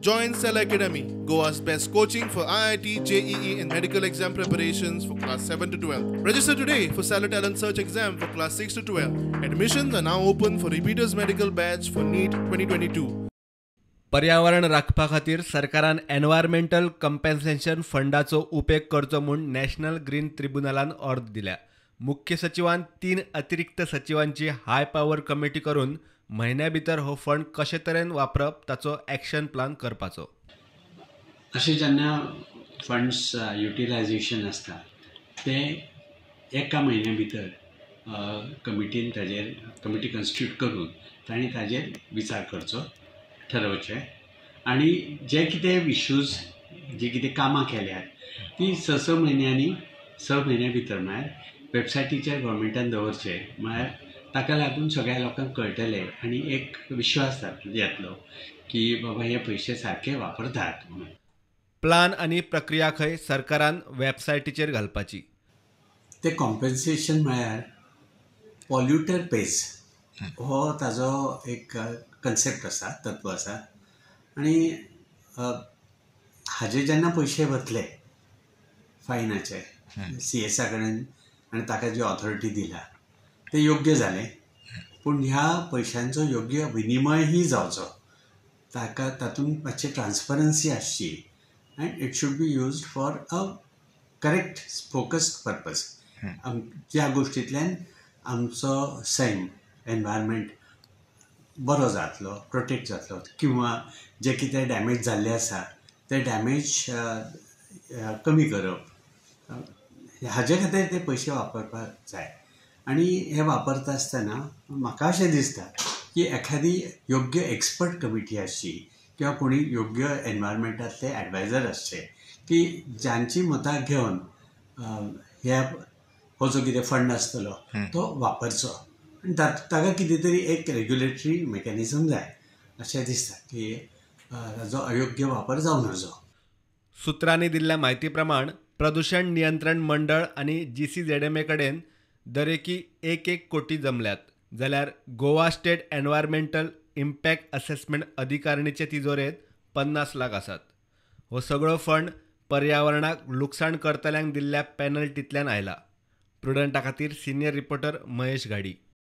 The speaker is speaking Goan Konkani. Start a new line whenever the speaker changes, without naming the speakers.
Join Cell Academy, Goa's best coaching for IIT, JEE and medical exam preparations for class 7 to 12. Register today for Stellar Talent Search exam for class 6 to 12. Admissions are now open for repeaters medical batch for NEET 2022.
पर्यावरण राखपा खातीर सरकारान एनवायरमेंटल कंपेन्सेशन फंडाचो उपेग करचो म्हूण नॅशनल ग्रीन ट्रिब्युनलान ऑर्द दिल्या. मुख्य सचिवान 3 अतिरिक्त सचिवांची हाय पावर कमिटी करून म्हयन्या भितर हो फंड कशे तरेन वापरप ताचो एक्शन प्लान करपाचो.
अशें जेन्ना फंड्स युटिलायझेशन आसता ते एका म्हयन्या भितर कमिटीन ताजेर कमिटी कन्स्टिट्यूट करून तांणी ताजेर विचार करचो, ठरोवचें आनी जे कितें इश्यूज जी कितें कामां केल्यात ती 6 म्हयन्यांनी 6 म्हयन्या भितर म्हळ्यार वेबसायटीचेर गव्हर्मेंटान दवरचें, म्हळ्यार ताका लागून सगळ्या लोकांक कळटलें आनी एक विश्वास येतलो की बाबा हे पयशे सारके वापरतात म्हणून.
प्लान आनी प्रक्रिया खंय सरकारान वेबसायटीचेर घालपाची.
ते कॉम्पेन्सेशन म्हळ्यार पॉल्युटर पेज हो ताजो एक कन्सेप्ट आसा, तत्व आसा आनी हाजे जेन्ना पयशे वतले फायनाचे सी एसा कडेन आनी ताका जी ऑथॉरिटी दिल्या ते योग्य जालें, पूण ह्या पयशांचो योग्य विनिमयही जावचो, ताका तातूंत मातशी ट्रान्सपरन्सी आसची and it should be used for a correct focused purpose. ज्या गोश्टींतल्यान आमचो सैम एनवायरमेंट बरो जातलो, प्रोटेक्ट जातलो किंवा जे कितें डॅमेज जाल्लें आसा ते डॅमेज कमी करप, हाजे खातीर ते पयशे वापरपाक जाय. आनी हे वापरता आसतना म्हाका अशें दिसता की एखादी योग्य एक्सपर्ट कमिटी आसची किंवा कोणी योग्य एनवायरमेंटांतले एडवायजर आसचे की जांची मतां घेवन ह्या हो जो कितें फंड आसतलो तो वापरचो आनी ताका कितें तरी एक रेग्युलेटरी मेकॅनिजम जाय अशें दिसता की ताजो अयोग्य वापर जावं नजो.
सुत्रांनी दिल्ल्या म्हायती प्रमाण प्रदूषण नियंत्रण मंडळ आनी GCZMA कडेन दरेकी 1-1 कोटी जमल्यात, जाल्यार Goa state environmental impact assessment अधिकारणीचे तिजोरेंत 50 लाख आसात. हो सगळो फंड पर्यावरणाक लुकसाण करतल्यांक दिल्ल्या पॅनल्टींतल्यान आयला. प्रुडंटा खातीर सिनियर रिपोर्टर महेश घाडी.